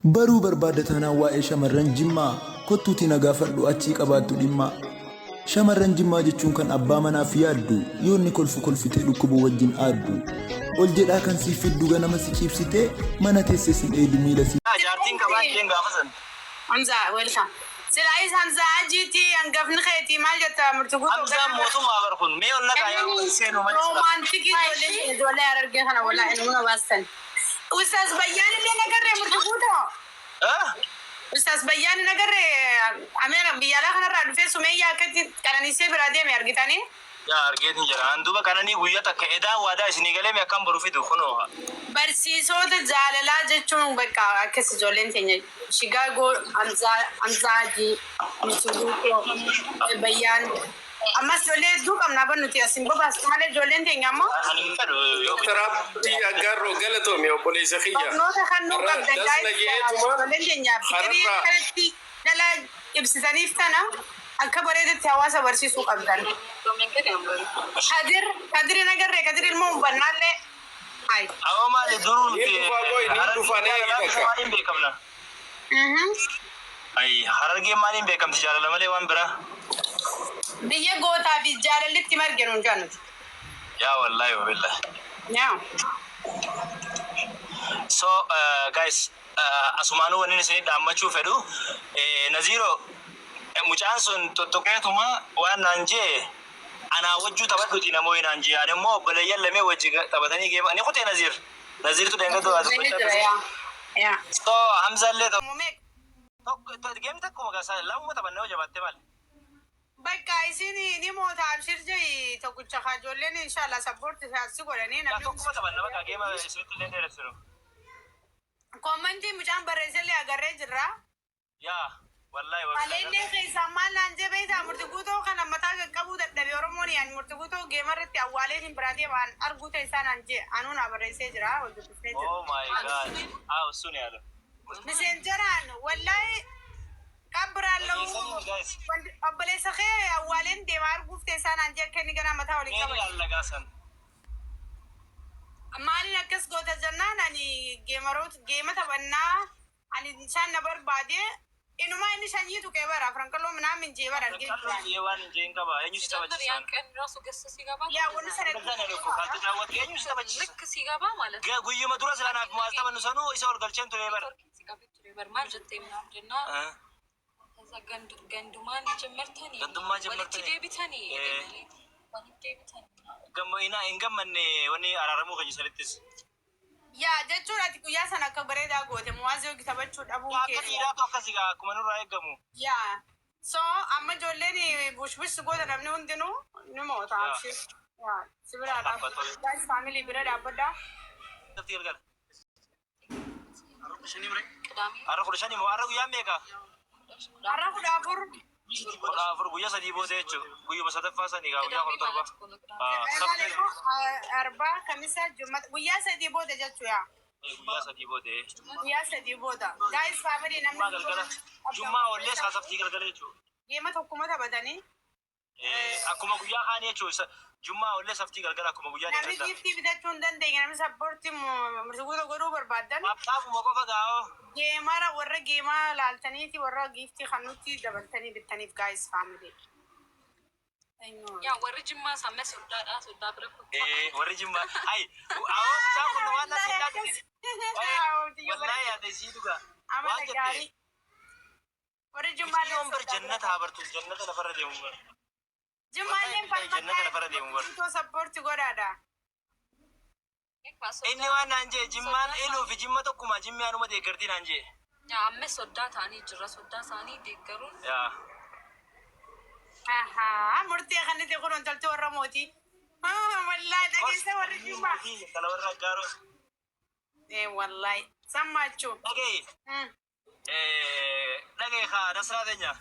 Baruu barbaadda taanaan waa'ee shamarran Jimmaa kottuutii na gaafadhu achii qabaattu dhimmaa. Shamarran Jimmaa jechuun kan abbaa manaaf yaaddu yoo inni kolfu kolfitee dhukkubu wajjin aaddu. Ol jedhaa kan siif fiddu ganama si ciibsitee mana teessee sin eeydu miila si Jaartiin qabaa isheen gaafa san. Hamza welcome. Silaayis Hamza Hajiiti hangafni keetii maal jetta murti guutuu Hamzaan mootummaa bar kun mee ol naqaa yaa ol seenuu malee sila. Romantic ijoollee ijoollee harargee kana walaa inuma baastan. Ustaz Bayyaan illee nagarree murti guutuu. Eh? Ustaz Bayyaan nagarree Ameera biyya alaa kanarraa dhufee Sumeeyyaa akkatti qananiisee biraa deeme argitanii. Yaa argeetin jira. An duba qananii guyya takka edaa waadaa isinii galee mee akkam boru fidu kunoo. Barsiisoota jaalalaa jechuun bakka akkas ijoolleen teenya Chicago Hamzaa Hamzaa Hajii Murti Guutuu Bayyaan ammas ijoollee hedduu qabna ban nuti as hin bobaastu malee ijoolleen teenya ammoo Ani hin fedhu yoo Dr. Abdii Aggaarroo galatoomi obboleessa kiyya. barnoota kan nuu Har'a qabdan das na guys je'eetuma ijoolleen teenya fikirii har'a kanatti dhala ibsitaniif tana akka bareedutti hawaasa barsiisuu qabdan. Kadir Kadir hin agarree Kadir ilmoo hubannaallee hay. Awoo maali duruu Niin nuti dhufaa qoy niin harargeen dhufaa na eegi jaalalaa takka. maaliin beekamna? Ayi harargeen maaliin beekamti jaalala malee waan biraa. Biyya gootaa fi jaalallitti marge nuun jaa nuti. Yaa wallaahi wabillahi. Yaa. So guys asumaanuu wannin isinii dhaammachuu fedhu Naziiro mucaan sun tuttuqeetuma waan naan jee anaa wajjuu taphadhuti namooyi naan jee ani immoo obboleeyyan lamee wajji taphatanii geema ni kutee Naziir Naziirtu dheengadda waa Ni dubbachaa jira ture. yaa. Yaa. So Hamzaallee Muumee tokko geemni takkuma gasa lamuma taphanne hoo jabaatte maali. Bakka isin ni moota abshir jei tokkicha kaa ijoolleen inshallah support si godhanii Yaa namni tokkuma taphanna bakka geema isinitti illee dheeressinu. Commentii mucaan barreessellee agarree jirra. Yaa wallahi wabillahi. Aleellee keessaa maal naan jee beektaa murti guutoo kana mataa qaqqabuu dadhabe Oromoon yaan murti guutoo geemarratti awwaalee hin biraa deema an arguu teessaa naan jee anuu naa barreessee jira wal dubbisnee jira. Oh my god. Ah usun yaalo. Miseenjaraan wallaahi qabbiraallahu Dhageessanii guys. obboleessa kee awwaaleen deema arguuf teessaa naan jee akka inni ganaa mataa waliin Mee qaban. ilaalla san. Maaliin akkas goota jennaan ani geemaroota geema taphannaa ani isaan na barbaade inumaa inni sanyii tuqee bara afranqalloo minaamin jee bara argee Qal'oo jiraan. jee waan hin jeen qaba. Eenyu si ሲጀምር taphachiisaan? ያን ቀን ራሱ ገስ ሲገባ Yaa wanni sana Galchaan jedhu kaalta eenyu si taphachiisa? ልክ ሲገባ ማለት ነው Guyyuma dura sila naaf maal taphannu sanuu isa ol galcheen ture bara. ኔትወርክ ሲገባ ture በር maal jettee ምናምን ጀና ከዛ ገንዱማን ጀመርተኒ Gandummaa walitti ጀመርተኒ deebitanii Eh. walitti deebitanii Hin gammanne wanni araaramuu keenya sanittis. Yaa jechuun ati guyyaa sana akka bareedaa goote muwaazii hojii taphachuu dhabuun Akka kee. dhiiraatu akkasii gaa akkuma nurraa eegamu. Yaa so amma ijoolleen bush bush goota namni hundinuu ni moota Yaa. abshir. Yaa si bira Dhaabbatu. dhaabbadha. Family bira dhaabbadha. Daftii galgala. ቅዳሜ Har'a 15 moo har'a guyyaan meeqa? Har'a 14. 14 guyyaa sadii booda jechuudha. Guyyuma sadaffaa sanii gaa guyyaa ቅዳሜ 17. ማለት እኮ ነው ቅዳሜ Maal immoo arbaa kamisa jummaa guyyaa sadii booda jechuu yaa. Guyyaa sadii booda. Guyyaa sadii booda. Guys family Jummaa namni galgala. Jummaa oollee isaa saftii galgala jechuudha. Geema tokkuma taphatanii. Akkuma guyyaa kaanii jechuudha. Jummaa oollee saftii galgala akkuma guyyaa Namni dheeradha. giiftii bitachuu hin dandeenye namni supportii murtii godhuu barbaadan. Taphuma qofa gaa'oo. Geemara warra geemaa laaltaniiti warra giiftii kan nutti dabaltanii bittaniif guys family. yaa warri jimmaa sammee soddaadha soddaa bira kottaa. Warri jimmaa. Ayi awoo mucaan kun waan natti hin laatu. Wallaahi yaada isii dhugaa. Amala Waan jette. gaarii. Warri jimmaallee Yoon bar jannata haa bartu jannata lafarra deemu bar. Jimmaallee Jannata lafarra deemu bar. falmataa support godhaadha. Inni waan naan jee jimmaan eeluu fi jimma tokkuma jimmi anuma deeggartii naan jee. Yaa amma soddaa ta'anii jira soddaa isaanii deeggaruun Yaa. Ahaa murtee kan itti kun intalti warra mootii. Wallaahi dhageessa warri jimmaa. Intala warra aggaaroo. Eh wallaahi sammaachuu. Dhagee dhagee haa Nasraa teenya.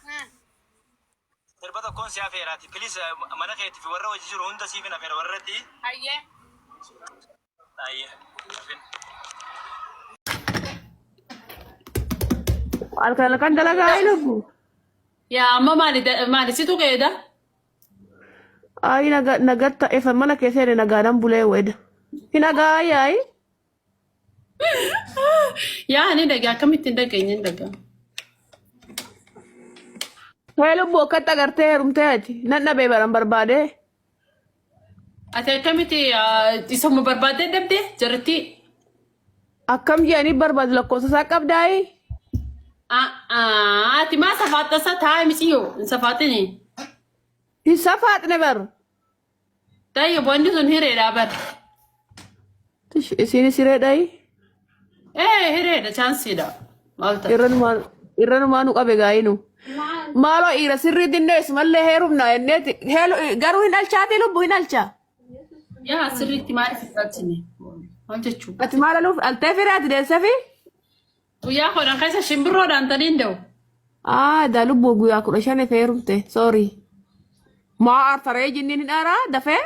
Sirba tokkoon si afeeraati. Please mana keetti fi warra hojii jiru hunda siif hin afeera warratti. Hayyee. Ayyee. Halkan halkan dalagaa ay lubbu. Yaa amma maali maali situ qeeda? Ay naga nagatta efa mana kee seene nagaadhaan bulee weeda. Hin agaa ay. Yaa ni dhagaa akkamitti hin dhageenye hin dhagaa. Hee lubbuu akkatti agartee heerumtee ati nan dhabee baran barbaadee. Ati akkamitti isuma barbaaddee dhabde jarritti? Akkam jedhanii barbaadu lakkoofsa isaa qabdaayi? Ati maa safaaxxasa taa'e miciyyoo hin safaaxini. Hin safaaxne bar. Tayyib wanni sun hireedha bar. Tish isiinis hireedhaayi? Ee hireedha chaansiidha. Maal ta'a? Irranumaa nu qabe gaayinu. Maaloo dhiira sirrii dinnee isumallee heerumna jenneeti. Garuu hin alchaatii lubbu hin alchaa. Yaa sirriitti maaliif hin galchine? Maal jechuu? Ati maal aluuf dhaltee firee ati deessefi? Guyyaa 10 keessa shimbirroodhaan taniin da'u. Aa daa lubbuu guyyaa 15 heerumte sorry. Maa aartaree jinniin hin aaraa dafee?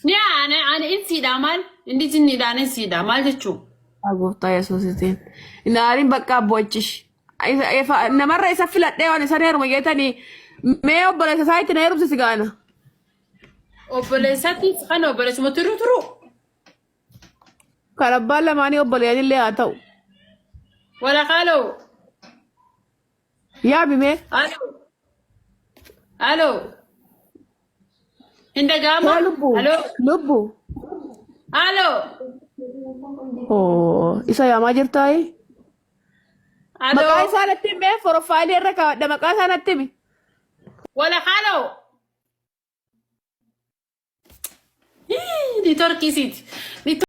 Ni ani ani insiidhaa maal? Inni jinniidhaan insiidhaa maal jechuu? Yaa gooftaa Yesuusitiin. Hin aarin bakka abbochish. Namarra isa filadhee waan isan heeruma jeetanii mee obboleessa isaa itti na heerumsisi gaana. Obboleessatti kan obboleessuma turu turu. Kan abbaan lamaanii obboleeyyan illee haa ta'u. Wala haaloo. Yaami mee. Haaloo. Haaloo. Hin dhaga'ama? Yaa lubbu. Haaloo. Lubbu. Haaloo. Oo isa yaamaa jirtaayi. Haaloo. Maqaa isaa natti himi mee forofaalii irra kaawwadha maqaa isaa natti himi. Wala haaloo. Niitoorkii isiiti.